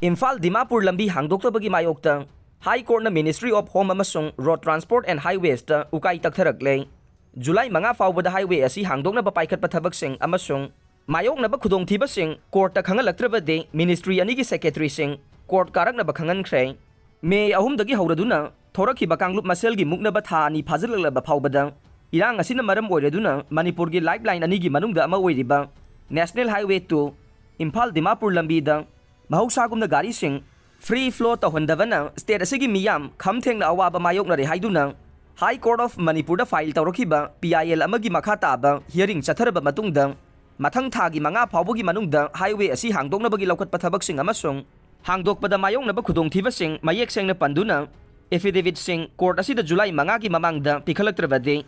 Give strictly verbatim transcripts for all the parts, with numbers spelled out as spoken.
ꯏꯝꯐꯥꯜ ꯗꯤꯃꯥꯄꯨꯔ ꯂꯝꯕꯤ ꯍꯥꯡꯗꯣꯛꯇꯕꯒꯤ ꯃꯥꯌꯣꯛꯇ High Courtꯅ Ministry of Home ꯑꯃꯁꯨꯡ Road Transport and Highwaysꯇ ꯎꯀꯥꯏ ꯇꯛꯊꯔꯛꯂꯦ꯫ ꯖꯨꯂꯥꯏ ꯃꯉꯥ ꯐꯥꯎꯕꯗ highway ꯑꯁꯤ ꯍꯥꯡꯗꯣꯛꯅꯕ ꯄꯥꯏꯈꯠꯄ ꯊꯕꯛꯁꯤꯡ ꯑꯃꯁꯨꯡ ꯃꯥꯌꯣꯛꯅꯕ ꯈꯨꯗꯣꯡꯊꯤꯕꯁꯤꯡ courtꯇ ꯈꯪꯍꯜꯂꯛꯇ꯭ꯔꯕꯗꯤ ministry ꯑꯅꯤꯒꯤ secretaryꯁꯤꯡ court ꯀꯥꯔꯛꯅꯕ ꯈꯪꯍꯟꯈ꯭ꯔꯦ꯫ ꯃꯦ ꯑꯍꯨꯝꯗꯒꯤ ꯍꯧꯔꯗꯨꯅ ꯊꯣꯔꯛꯈꯤꯕ ꯀꯥꯡꯂꯨꯞ ꯃꯁꯦꯜꯒꯤ ꯃꯨꯛꯅꯕ ꯊꯥ ꯑꯅꯤ ꯐꯥꯖꯤꯜꯂꯛꯂꯕ ꯐꯥꯎꯕꯗ ꯏꯔꯥꯡ ꯑꯁꯤꯅ ꯃꯔꯝ ꯑꯣꯏꯔꯗꯨꯅ ꯃꯅꯤꯄꯨꯔꯒꯤ lifeline ꯑꯅꯤꯒꯤ ꯃꯅꯨꯡꯗ ꯑꯃ ꯑꯣꯏꯔꯤꯕ National Highway two Imphal Dimapur ꯂꯝꯕꯤꯗ ꯃꯍꯧꯁꯥꯒꯨꯝꯅ ꯒꯥꯔꯤꯁꯤꯡ free flow ꯇꯧꯍꯟꯗꯕꯅ state ꯑꯁꯤꯒꯤ ꯃꯤꯌꯥꯝ ꯈꯝ ꯊꯦꯡꯅ ꯑꯋꯥꯕ ꯃꯥꯌꯣꯛꯅꯔꯦ ꯍꯥꯏꯗꯨꯅ High Court of ꯃꯅꯤꯄꯨꯔꯗ file ꯇꯧꯔꯛꯈꯤꯕ P I L ꯑꯃꯒꯤ ꯃꯈꯥ ꯇꯥꯕ hearing ꯆꯠꯊꯔꯕ ꯃꯇꯨꯡꯗ ꯃꯊꯪ ꯊꯥꯒꯤ ꯃꯉꯥ ꯐꯥꯎꯕꯒꯤ ꯃꯅꯨꯡꯗ highway ꯑꯁꯤ ꯍꯥꯡꯗꯣꯛꯅꯕꯒꯤ ꯂꯧꯈꯠꯄ ꯊꯕꯛꯁꯤꯡ ꯑꯃꯁꯨꯡ ꯍꯥꯡꯗꯣꯛꯄꯗ ꯃꯥꯌꯣꯛꯅꯕ ꯈꯨꯗꯣꯡꯊꯤꯕꯁꯤꯡ ꯃꯌꯦꯛ ꯁꯦꯡꯅ ꯄꯟꯗꯨꯅ affidavitꯁꯤꯡ court ꯑꯁꯤꯗ ꯖꯨꯂꯥꯏ ꯃꯉꯥꯒꯤ ꯃꯃꯥꯡꯗ ꯄꯤꯈꯠꯂꯛꯇ꯭ꯔꯕꯗꯤ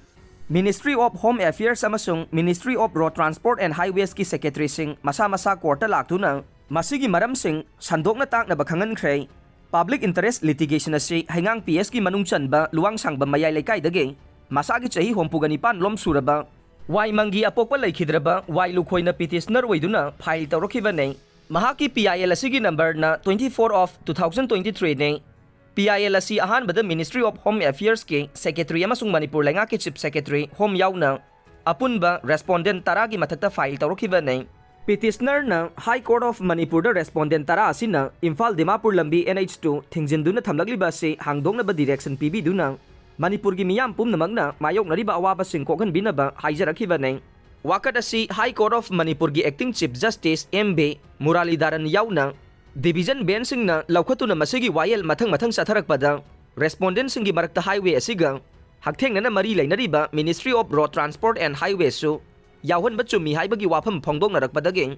Ministry of Home Affairs ꯑꯃꯁꯨꯡ Ministry of Road Transport and Highwaysꯀꯤ secretaryꯁꯤꯡ ꯃꯁꯥ ꯃꯁꯥ courtꯇ ꯂꯥꯛꯇꯨꯅ ꯃꯁꯤꯒꯤ ꯃꯔꯝꯁꯤꯡ ꯁꯟꯗꯣꯛꯅ ꯇꯥꯛꯅꯕ ꯈꯪꯍꯟꯈ꯭ꯔꯦ꯫ Public interest litigation ꯑꯁꯤ ꯍꯩꯉꯥꯡ P Sꯀꯤ ꯃꯅꯨꯡ ꯆꯟꯕ ꯂꯨꯋꯥꯡꯁꯥꯡꯕꯝ ꯃꯌꯥꯏ ꯂꯩꯀꯥꯏꯗꯒꯤ ꯃꯁꯥꯒꯤ ꯆꯍꯤ ꯍꯨꯝꯐꯨꯒ ꯅꯤꯄꯥꯟ ꯂꯣꯝ ꯁꯨꯔꯕ ꯋꯥꯏꯃꯪꯒꯤ ꯑꯄꯣꯛꯄ ꯂꯩꯈꯤꯗ꯭ꯔꯕ ꯋꯥꯏ ꯂꯨꯈꯣꯏꯅ petitioner ꯑꯣꯏꯗꯨꯅ file ꯇꯧꯔꯛꯈꯤꯕꯅꯤ꯫ ꯃꯍꯥꯛꯀꯤ P I L ꯑꯁꯤꯒꯤ numberꯅ twenty four of two thousand twenty threeꯅꯤ꯫ P I L ꯑꯁꯤ ꯑꯍꯥꯟꯕꯗ Ministry of Home Affairsꯀꯤ secretary ꯑꯃꯁꯨꯡ ꯃꯅꯤꯄꯨꯔ ꯂꯩꯉꯥꯛꯀꯤ chief secretary, home ꯌꯥꯎꯅ ꯑꯄꯨꯟꯕ respondent ꯇꯔꯥꯒꯤ ꯃꯊꯛꯇ file ꯇꯧꯔꯛꯈꯤꯕꯅꯤ꯫ Petitionerꯅ High Court of ꯃꯅꯤꯄꯨꯔꯗ respondent ꯇꯔꯥ ꯑꯁꯤꯅ ꯏꯝꯐꯥꯜ ꯗꯤꯃꯥꯄꯨꯔ ꯂꯝꯕꯤ N H two ꯊꯤꯡꯖꯤꯟꯗꯨꯅ ꯊꯝꯂꯛꯂꯤꯕ ꯑꯁꯤ ꯍꯥꯡꯗꯣꯛꯅꯕ direction ꯄꯤꯕꯤꯗꯨꯅ ꯃꯅꯤꯄꯨꯔꯒꯤ ꯃꯤꯌꯥꯝ ꯄꯨꯝꯅꯃꯛꯅ ꯃꯥꯌꯣꯛꯅꯔꯤꯕ ꯑꯋꯥꯕꯁꯤꯡ ꯀꯣꯛꯍꯟꯕꯤꯅꯕ ꯍꯥꯏꯖꯔꯛꯈꯤꯕꯅꯤ꯫ ꯋꯥꯀꯠ ꯑꯁꯤ High Court of ꯃꯅꯤꯄꯨꯔꯒꯤ acting chief justice M B ꯃꯨꯔꯥꯂꯤꯙꯔꯟ ꯌꯥꯎꯅ division benchꯁꯤꯡꯅ ꯂꯧꯈꯠꯇꯨꯅ ꯃꯁꯤꯒꯤ ꯋꯥꯌꯦꯜ ꯃꯊꯪ ꯃꯊꯪ ꯆꯠꯊꯔꯛꯄꯗ respondentꯁꯤꯡꯒꯤ ꯃꯔꯛꯇ highway ꯑꯁꯤꯒ ꯍꯛꯊꯦꯡꯅꯅ ꯃꯔꯤ ꯂꯩꯅꯔꯤꯕ Ministry of Road Transport and Highwaysꯁꯨ ꯌꯥꯎꯍꯟꯕ ꯆꯨꯝꯃꯤ ꯍꯥꯏꯕꯒꯤ ꯋꯥꯐꯝ ꯐꯣꯡꯗꯣꯛꯅꯔꯛꯄꯗꯒꯤ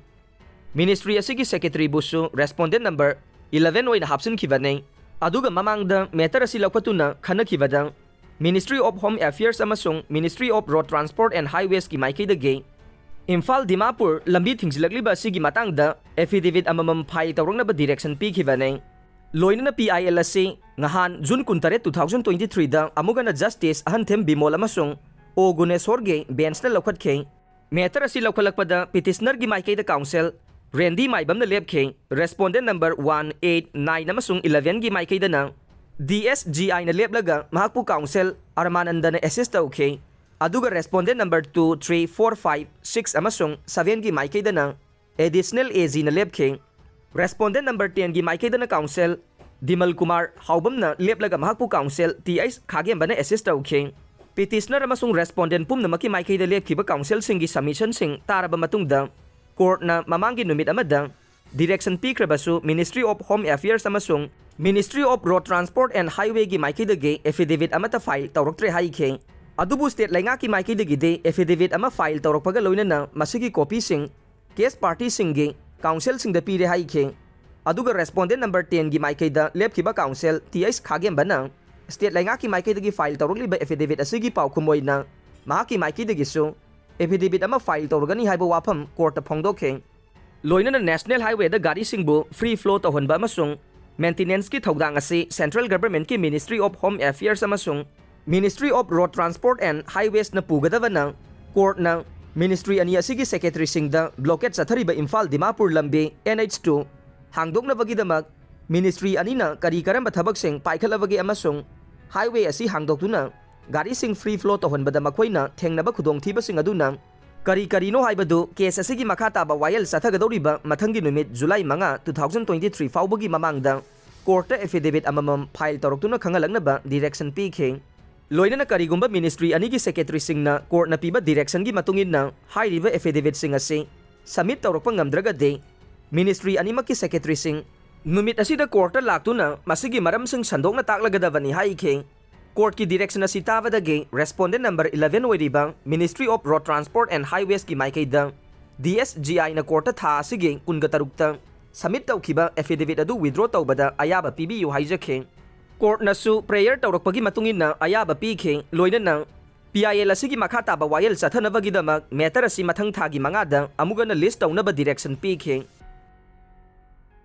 ministry ꯑꯁꯤꯒꯤ secretaryꯕꯨꯁꯨ respondent number eleven ꯑꯣꯏꯅ ꯍꯥꯞꯆꯤꯟꯈꯤꯕꯅꯤ꯫ ꯑꯗꯨꯒ ꯃꯃꯥꯡꯗ matter ꯑꯁꯤ ꯂꯧꯈꯠꯇꯨꯅ ꯈꯟꯅꯈꯤꯕꯗ Ministry of Home Affairs ꯑꯃꯁꯨꯡ Ministry of Road Transport and Highwaysꯀꯤ ꯃꯥꯏꯀꯩꯗꯒꯤ ꯏꯝꯐꯥꯜ ꯗꯤꯃꯥꯄꯨꯔ ꯂꯝꯕꯤ ꯊꯤꯡꯖꯤꯜꯂꯛꯂꯤꯕ ꯑꯁꯤꯒꯤ ꯃꯇꯥꯡꯗ affidavit ꯑꯃꯃꯝ file ꯇꯧꯔꯛꯅꯕ direction ꯄꯤꯈꯤꯕꯅꯤ꯫ ꯂꯣꯏꯅꯅ P I L ꯑꯁꯤ ꯉꯍꯥꯟ June ꯀꯨꯟꯇꯔꯦꯠ, two thousand twenty threeꯗ ꯑꯃꯨꯛ ꯍꯟꯅ Justice ꯑꯍꯟꯊꯦꯝ ꯕꯤꯃꯣꯜ ꯑꯃꯁꯨꯡ O ꯒꯨꯅꯦꯁꯣꯔꯒꯤ benchꯅ ꯂꯧꯈꯠꯈꯤ꯫ Matter ꯑꯁꯤ ꯂꯧꯈꯠꯂꯛꯄꯗ petitionerꯒꯤ ꯃꯥꯏꯀꯩꯗ counsel ꯔꯦꯟꯗꯤ ꯃꯥꯏꯕꯝꯅ ꯂꯦꯞꯈꯤ꯫ Respondent number one, eight, nine ꯑꯃꯁꯨꯡ eleven ꯒꯤ ꯃꯥꯏꯀꯩꯗꯅ D S G I ꯅ ꯂꯦꯞꯂꯒ ꯃꯍꯥꯛꯄꯨ counsel ꯑꯔꯃꯥꯅꯟꯗꯅ assist ꯇꯧꯈꯤ꯫ ꯑꯗꯨꯒ respondent number two, three, four, five, six ꯑꯃꯁꯨꯡ seven ꯒꯤ ꯃꯥꯏꯀꯩꯗꯅ Additional A G ꯅ ꯂꯦꯞꯈꯤ꯫ Respondent number ten ꯒꯤ ꯃꯥꯏꯀꯩꯗꯅ counsel ꯗꯤꯃꯜ ꯀꯨꯃꯥꯔ ꯍꯥꯎꯕꯝꯅ ꯂꯦꯞꯂꯒ ꯃꯍꯥꯛꯄꯨ counsel T H ꯈꯥꯒꯦꯝꯕꯅ assist ꯇꯧꯈꯤ꯫ Petitioner ꯑꯃꯁꯨꯡ respondent ꯄꯨꯝꯅꯃꯛꯀꯤ ꯃꯥꯏꯀꯩꯗ ꯂꯦꯞꯈꯤꯕ counselꯁꯤꯡꯒꯤ submissionꯁꯤꯡ ꯇꯥꯔꯕ ꯃꯇꯨꯡꯗ, courtꯅ ꯃꯃꯥꯡꯒꯤ ꯅꯨꯃꯤꯠ ꯑꯃꯗ direction ꯄꯤꯈ꯭ꯔꯕꯁꯨ, Ministry of Home Affairs ꯑꯃꯁꯨꯡ Ministry of Road Transport and Highwayꯒꯤ ꯃꯥꯏꯀꯩꯗꯒꯤ affidavit ꯑꯃꯠꯇ file ꯇꯧꯔꯛꯇ꯭ꯔꯦ ꯍꯥꯏꯈꯤ꯫ ꯑꯗꯨꯕꯨ state ꯂꯩꯉꯥꯛꯀꯤ ꯃꯥꯏꯀꯩꯗꯒꯤꯗꯤ affidavit ꯑꯃ file ꯇꯧꯔꯛꯄꯒ ꯂꯣꯏꯅꯅ ꯃꯁꯤꯒꯤ copyꯁꯤꯡ case partyꯁꯤꯡꯒꯤ counselꯁꯤꯡꯗ ꯄꯤꯔꯦ ꯍꯥꯏꯈꯤ꯫ ꯑꯗꯨꯒ respondent number ten ꯒꯤ ꯃꯥꯏꯀꯩꯗ ꯂꯦꯞꯈꯤꯕ counsel T H ꯈꯥꯒꯦꯝꯕꯅ state ꯂꯩꯉꯥꯛꯀꯤ ꯃꯥꯏꯀꯩꯗꯒꯤ file ꯇꯧꯔꯛꯂꯤꯕ affidavit ꯑꯁꯤꯒꯤ ꯄꯥꯎꯈꯨꯝ ꯑꯣꯏꯅ ꯃꯍꯥꯛꯀꯤ ꯃꯥꯏꯀꯩꯗꯒꯤꯁꯨ affidavit ꯑꯃ file ꯇꯧꯔꯒꯅꯤ ꯍꯥꯏꯕ ꯋꯥꯐꯝ courtꯇ ꯐꯣꯡꯗꯣꯛꯈꯤ꯫ ꯂꯣꯏꯅꯅ National Highwayꯗ ꯒꯥꯔꯤꯁꯤꯡꯕꯨ free flow ꯇꯧꯍꯟꯕ ꯑꯃꯁꯨꯡ maintenanceꯀꯤ ꯊꯧꯗꯥꯡ ꯑꯁꯤ central governmentꯀꯤ Ministry of Home Affairs ꯑꯃꯁꯨꯡ Ministry of Road Transport and Highwaysꯅ ꯄꯨꯒꯗꯕꯅ, courtꯅ ministry ꯑꯅꯤ ꯑꯁꯤꯒꯤ secretaryꯁꯤꯡꯗ blockade ꯆꯠꯊꯔꯤꯕ ꯏꯝꯐꯥꯜ ꯗꯤꯃꯥꯄꯨꯔ ꯂꯝꯕꯤ N H two ꯍꯥꯡꯗꯣꯛꯅꯕꯒꯤꯗꯃꯛ ministry ꯑꯅꯤꯅ ꯀꯔꯤ ꯀꯔꯝꯕ ꯊꯕꯛꯁꯤꯡ ꯄꯥꯏꯈꯠꯂꯕꯒꯦ ꯑꯃꯁꯨꯡ highway ꯑꯁꯤ ꯍꯥꯡꯗꯣꯛꯇꯨꯅ ꯒꯥꯔꯤꯁꯤꯡ free flow ꯇꯧꯍꯟꯕꯗ ꯃꯈꯣꯏꯅ ꯊꯦꯡꯅꯕ ꯈꯨꯗꯣꯡꯊꯤꯕꯁꯤꯡ ꯑꯗꯨꯅ ꯀꯔꯤ ꯀꯔꯤꯅꯣ ꯍꯥꯏꯕꯗꯨ case ꯑꯁꯤꯒꯤ ꯃꯈꯥ ꯇꯥꯕ ꯋꯥꯌꯦꯜ ꯆꯠꯊꯒꯗꯧꯔꯤꯕ ꯃꯊꯪꯒꯤ ꯅꯨꯃꯤꯠ July ꯃꯉꯥ, two thousand twenty-three ꯐꯥꯎꯕꯒꯤ ꯃꯃꯥꯡꯗ courtꯇ affidavit ꯑꯃꯃꯝ file ꯇꯧꯔꯛꯇꯨꯅ ꯈꯪꯍꯜꯂꯛꯅꯕ direction ꯄꯤꯈꯤ꯫ ꯂꯣꯏꯅꯅ ꯀꯔꯤꯒꯨꯝꯕ ministry ꯑꯅꯤꯒꯤ secretaryꯁꯤꯡꯅ courtꯅ ꯄꯤꯕ directionꯒꯤ ꯃꯇꯨꯡ ꯏꯟꯅ ꯍꯥꯏꯔꯤꯕ affidavitꯁꯤꯡ ꯑꯁꯤ submit ꯇꯧꯔꯛꯄ ꯉꯝꯗ꯭ꯔꯒꯗꯤ, ministry ꯑꯅꯤꯃꯛꯀꯤ secretaryꯁꯤꯡ ꯅꯨꯃꯤꯠ ꯑꯁꯤꯗ courtꯇ ꯂꯥꯛꯇꯨꯅ ꯃꯁꯤꯒꯤ ꯃꯔꯝꯁꯤꯡ ꯁꯟꯗꯣꯛꯅ ꯇꯥꯛꯂꯒꯗꯕꯅꯤ ꯍꯥꯏꯈꯤ꯫ Courtꯀꯤ direction ꯑꯁꯤ ꯇꯥꯕꯗꯒꯤ respondent number eleven ꯑꯣꯏꯔꯤꯕ Ministry of Road Transport and Highwaysꯀꯤ ꯃꯥꯏꯀꯩꯗ D S G Iꯅ courtꯇ ꯊꯥ ꯑꯁꯤꯒꯤ ꯀꯨꯟꯒ ꯇꯔꯨꯛꯇ submit ꯇꯧꯈꯤꯕ affidavit ꯑꯗꯨ withdraw ꯇꯧꯕꯗ ꯑꯌꯥꯕ ꯄꯤꯕꯤꯌꯨ ꯍꯥꯏꯖꯈꯤ꯫ Courtꯅꯁꯨ prayer ꯇꯧꯔꯛꯄꯒꯤ ꯃꯇꯨꯡ ꯏꯟꯅ ꯑꯌꯥꯕ ꯄꯤꯈꯤ꯫ ꯂꯣꯏꯅꯅ P I L ꯑꯁꯤꯒꯤ ꯃꯈꯥ ꯇꯥꯕ ꯋꯥꯌꯦꯜ ꯆꯠꯊꯅꯕꯒꯤꯗꯃꯛ matter ꯑꯁꯤ ꯃꯊꯪ ꯊꯥꯒꯤ ꯃꯉꯥꯗ ꯑꯃꯨꯛ ꯍꯟꯅ list ꯇꯧꯅꯕ direction ꯄꯤꯈꯤ꯫